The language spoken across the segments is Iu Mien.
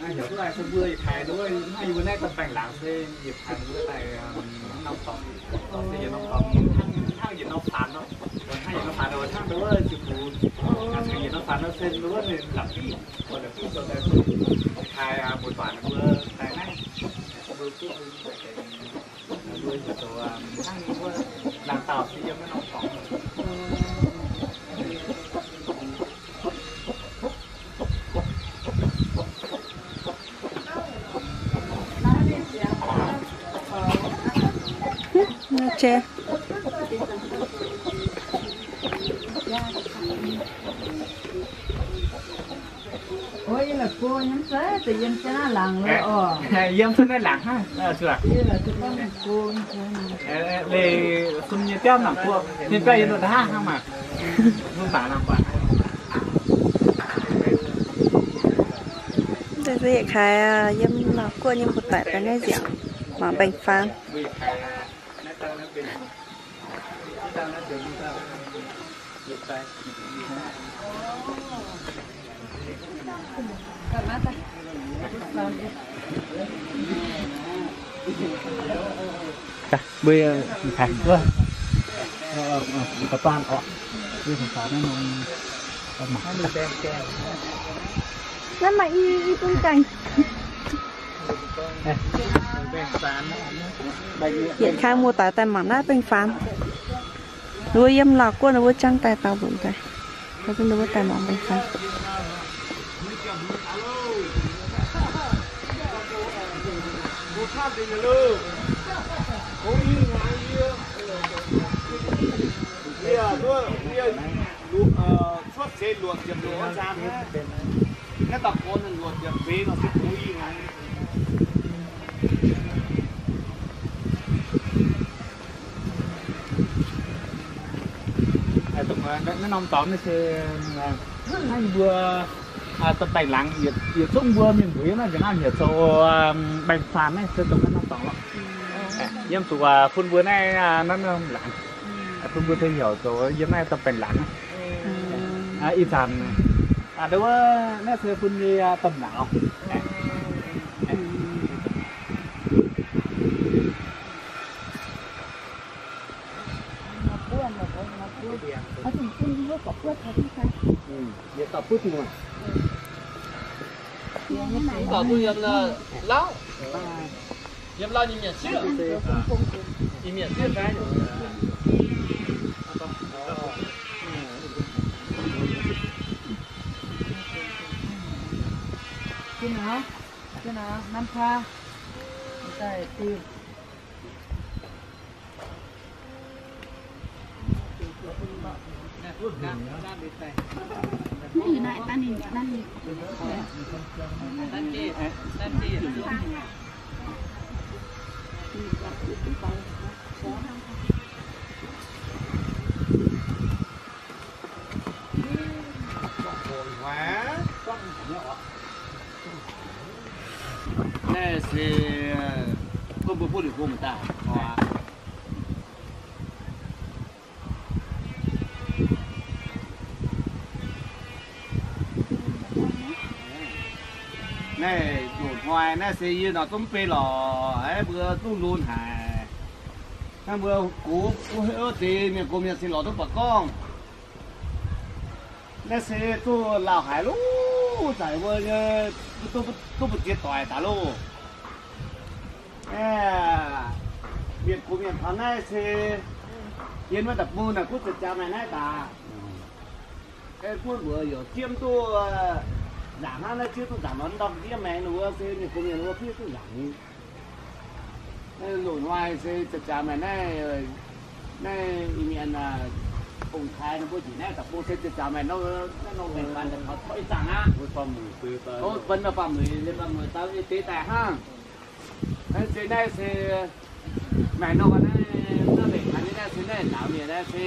Heuc duqv haaix mbuo yietc kaaix nduov, hnangv yie mbuo naaiv domh baengh laangz se yietc kaaix nduov daaih norm dorngx, se yietc norm dorngx hnangv yietc norm faanx nor. Hnangv yietc norm faanx nor, hnangv nduov ziux bux, yietc norm faanx nor se nduov ninh la'biqv, la'biqv zoux daaih se yietc kaaix muoz-doic ninh mbuo daaih naaiv, mbuo duqv mbuo heuc zoux hnangv ninh mbuo laangz dauh se yiem naaiv norm dorngx. Yiem cuotv naaiv laangz hnangv, leih fun nyei biauv mangc buo, ninh biauv yiem nor hnangv hnangv maah. Mbuo mangc nor buatc. Deix se yietc kaaix yiem Laauv Guoqv nyei mbuo daic daaih naaiv nziaauc mangc baengh faanx. Mbuo, naaiv maaih i, i bung gaengh. Yietc kaaix muoz-doic daaih mangc naaiv baengh faanx. Ninh mbuo yiem Laauv Guoqv ninh mbuo jangv daaih dauh nzunc daaih. Ninh mbuo daaih mangc baengh faanx. Cuotv seix luoqc ziepc luoqc wuov zaang, naaiv dauh gorn luoqc ziepc feix nor se gox i hnaangx. Naaiv norm dorngx naaiv se hnangv mbuo domh baengh laangz, yietc zungv mbuo mienh mbuo yiem naaiv nzengc hnangv heuc zoux baengh faanx naaiv se dongh naaiv norm dorngx lorqc. Yiem zuqc fun mbuo naaiv norm laangz, fun mbuo se heuc zoux yiem naaiv domh baengh laangz. Ih zanc naaiv se fun nyei domh laangz. Yiem lauh nyei mienh sieqv, ih mienh sieqv fai? Naaiv se gorngv mbuo buov liuz hung daaih. Naaiv loz-hnoi naaiv se yie nor zungv mv bei lorqc, mbuo zungv lunx haic. Hnangv mbuo gox wuov deix mienh gox mienh se lorz duqv ba'gorngv. Naaiv se duqv lauh haic loh, zaic mbuo duqv mbu'ziex doic daaih loh. Mienh gox mienh taux naaiv se yiem wuov da'bung naaic kuv ziepc jaax maaih naaiv daaih. Gunv mbuox youc jiem duqv nzaangc hnangv naaiv, jiem duqv nzaangc nor ndorm jiem maengx ninh mbuo se mienh gox mienh wuov fiev duqv nzaangc ni. Loz-hnoi se ziepc jaax maaih naaiv, naaiv Iu-Mienh Bung kaaix ninh mbuo njiec naaiv da'bung se ziex zaux maengx nor, naaiv nor mengh faan daaih taux ih zanc aqv. Bun faam-muic daaih hnangv. Naaiv se, naaiv se, maaih nor naaiv, naaiv mengh faan nyei naaiv se naaiv ndaauv mienh naaiv se,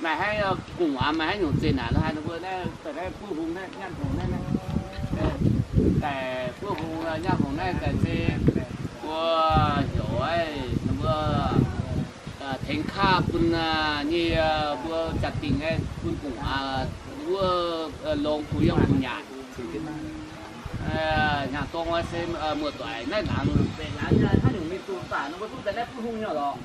maaih haaix gong-waac, maaih haaix nyungc zeqc naanc lo haaix, ninh mbuo naaiv daaih naaiv buov hung naaiv, nyaanh hung naaiv, daaih buov hung nyaanh hung naaiv daaih se mbuo heuc ninh mbuo tengx kaav bun nyei mbuo jaa-dingh bun gong-waac wuov longx kuh yiem kuh nyanc. Hnyangx-dorng se muoz-doic naaiv laangz benx laangz nyei, haaix nyungc mingh zuqc baac ninh mbuo duqv daaih naaiv buov hung nyei lorqc.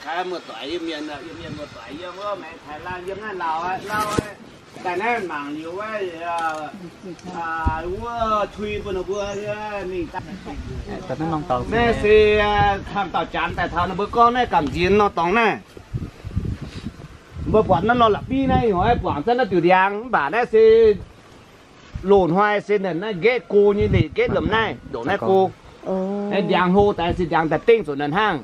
Kaav muoz-doic yiem mienh, yiem mienh muoz-doic yiem wuov maengx Taiv Laanh yiem naaiv Laauv, Laauv daaih naaiv mangc liuz wuov, wuov tui bun ninh mbuo mingh daaih. Naaiv se camv dauh Janx daaih taux ninh mbuo gorngv naaiv gamh nziex nor dorngx naaiv. Mbuo buatc naaiv nor la'bieiv naaiv heuc buangc za'naaiv diuc ndiangx mv baac naaiv se loz-hnoi se naaiv nqaeqv go nyei leic nqaeqv lomc naaiv ndongc naaiv go. Ndiangx hlo daaih se ndiangx daaih dengv zuqc naaiv hnangv.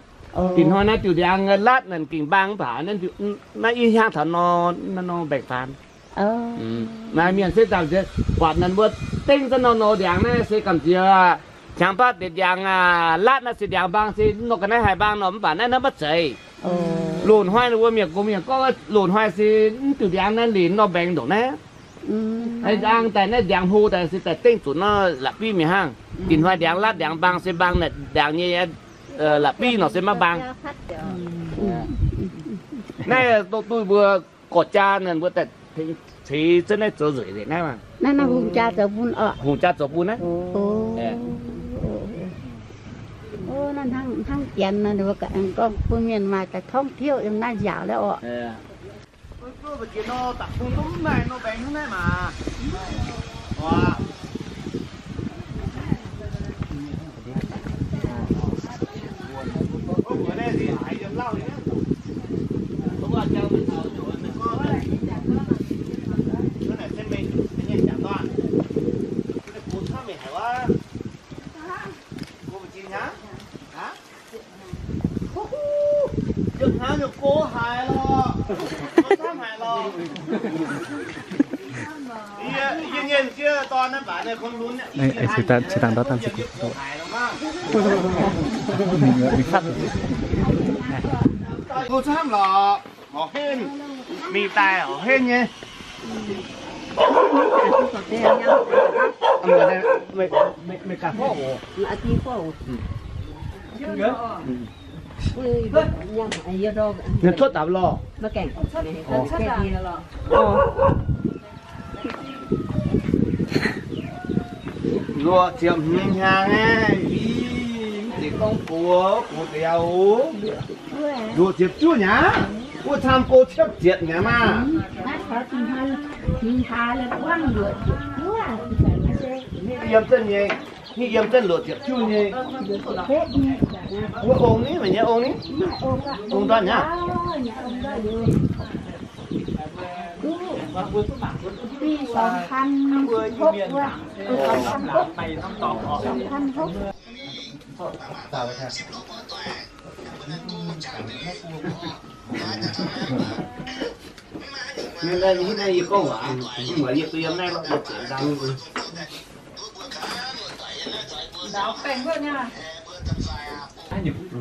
Dinh hnoi naaiv diuc ndiangx latv naaiv gengh mbaang mv baac naaiv i hnyangx taux nor, naaiv nor mbaengx-faan. Naaiv mienh se daaih buatc naaiv mbuo dengv za'naaiv nor ndiangx naaiv se gamh nziex qangx baav deix ndiangx latv naaiv se ndiangx mbaang se nor ga'naaiv haih mbaang nor mv baac naaiv naaiv maiv zeiz. Loz-hnoi ninh mbuo mienh gox mienh gorngv loz-hnoi se mv diuc ndiangx naaiv leic nor mbaengx ndongc naaiv. Aengx daaih naaiv ndiangx hlo daaih se daaih dengv zuqc nor la'bieiv mingh hnangv. Dinh hnoi ndiangx latv ndiangx mbaang se mbaang naaiv ndiangx nyei la'bieiv nor se maiv mbaang. Naaiv doqc duqv mbuo gorx-jaa naaiv mbuo daaih ceix za'naaiv zoux nzueic nzengc naaiv. Naaiv hungh jaa zoux bun oc. Hungh jaa zoux bun naaiv. Hnangv janx nor, gorngv bun mienh maaih daaih ท่องเที่ยว yiem naaiv nziaauc lorqc. Go camv lorqc, horpc henv, mingh daaih horpc henv nyei. Meih ganh forv oc. Ninh cuotv daaih lorh. Luoqc ziepc hmz hnyangx aeqv, mv zeiz gorngv gox, gox deix aqv oc. Luoqc ziepc juov hnyangx, wuov camv go ciepv ziepc hnyangx maah. Yiem zengv nyei, yiem zengv luoqc ziepc juov nyei. Wuov ong ni, meih nyei ong ni? Ong ndortv hnyangx.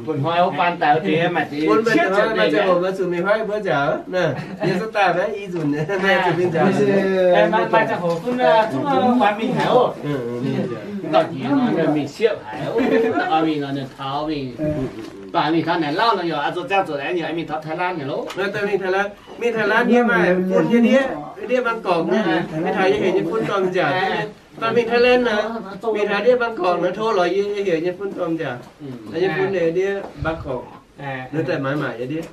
Bun hnoi wuov baan daaih deix maaih deix ciepv ziepc nzengc. Maaih ziangh hoc bun zungv muangx mingh haic oc. Mingh siepv haic, mingh nor ninh taux mingh, baac mingh taux naaic lauv nor yaac zoux ziangh zoux naaic yaac mingh taux Thailand nyei loh. Mingh Thailand, mingh Thailand ndiev maaih bun nyei ndiev, ndiev Bangkok nyei, mingh taux yie heuc nyei bun dorh nziaauc. Baac mingh Thailand naaic, mingh taux ndiev Bangkok naaic, tov lorz yie, yie heuc nyei bun dorh nziaauc. Nyei bun ndiev Bangkok, ninh daaih maaiz maaic yie ndiev.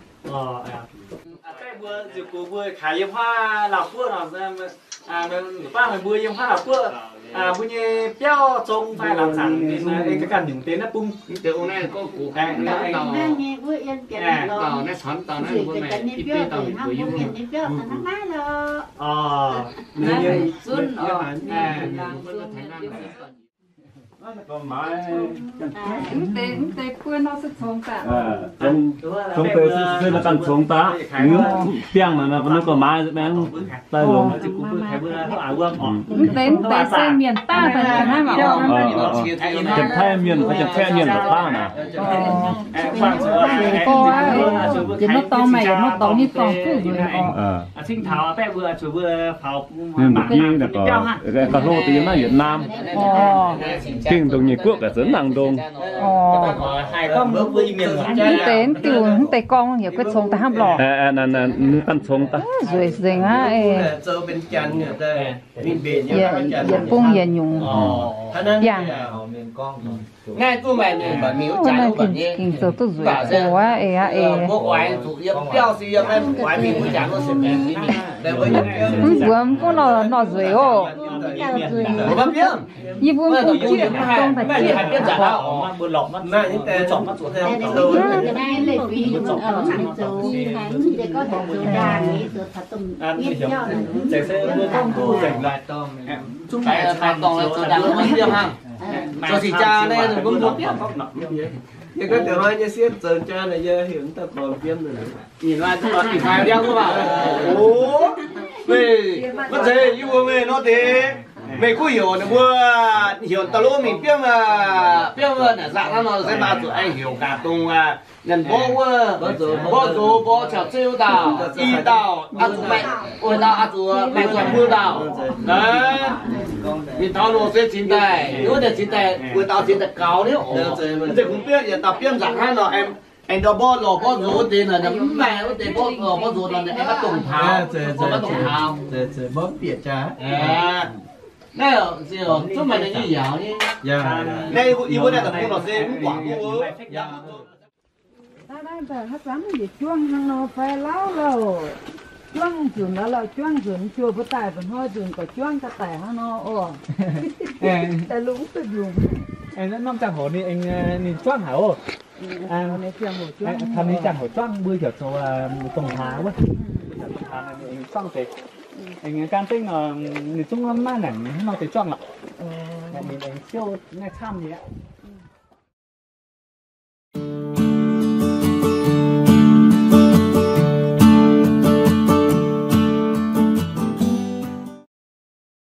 Mbuo ziouc gox mbuo kaaix yiem huaav Laauv Guoqv nor. Baav meih mbuo yiem haaix dauh guoqv, mbuo nyei biauv zong fai laangz zaangc, ganh nyungc deix naaiv bung. Mv deix buo nor se congx daaih. Congx deix se ganh congx daaih. Biangh naaic nor, ninh gorngv maaiz maengx daaih longx. Mv deix, mv deix se mienh daaih daaih hnangv naaic. Janx-Taiv mienh fai Janx-Kaeqv mienh daaih naaic. Yietc norm dorngx maaih yietc norm dorngx nyei dorngx duqv nzueic oc. Ninh mbuo ga'hlo deix yiem naaiv Yietc Naamh. Gengh ndongc nyei guoqv gaax zunv nangc ndongc. Mv deix, mv diuh, mv deix gorngv yaac guei congx daaih hnangv lorqc. Ganh congx daaih. Nzueic nzengc aqv. Yietc bung yietc nyungc. Yangh. Naaiv gengh zoux duqv nzueic oc aqv, eix aqv, eix. Mv mbuo mv gunv nor, nor nzueic oc. Yie mbuo mv gunv zong daaih zieqv. Zoux sic jaa naaiv, yie gorngv deix hnoi nyei sieqv zoux jaa naaic, yie heuc mv dauh gorn biomv. Ih hnoi, ih hnoi ndiangv duqv baac, o, meih, maiv zeiz yie mbuo meih nor deix, meih kuv heuc ninh mbuo heuc da'lov mingh biomv, biomv naaic nzangc hnangv nor se maaih zuqc aengx heuc gaax dongh nyanc mborqv wuov, mborqv zoux mborqv caux zeiv wuov dauh, i dauh, aqv zuqc maaih, oix dauh aqv zuqc maaih guanh mbuo dauh. Mingh taux nor se cingx daaih, wuov deix cingx daaih, wuov dauh cingx daaih gaux niouv oc. Mv zeiz kungx biomv yietc dauh biomv nzangc hnangv nor, aengx ndau mborqv lorz mborqv nzox wuov deix nor, mv maaih wuov deix mborqv lorz mborqv nzox nor, aengx maiv dongh taux, maiv dongh taux. Naaiv zungv maaih ninh nyei yaauc nyei. Naaiv yie mbuo naaiv deic-bung nor se mv guangc duqv. Daaih daaih haaix zanc yietc juangv hnangv nor fai lauh lauh. Juangv nzunc lauh lauh, juangv nzunc juoh mbuo daaih mba'hnoi nzunc gorqv juangv ga'daic hnangv nor oc. Daaih lungh duqv mbiungc. Norm ziangh hoc ninh, ninh juangv haic oc. Taux ninh ziangh hoc juangv mbuo heuc zoux dongh hlaax wuov. Dongh hlaax ninh juangv deix. Aengx gan zengv nor, ninh zungv maiv naaic hnangv nor deix juangv lorqc. Ninh aengx siouv naaiv camv nyei aqv.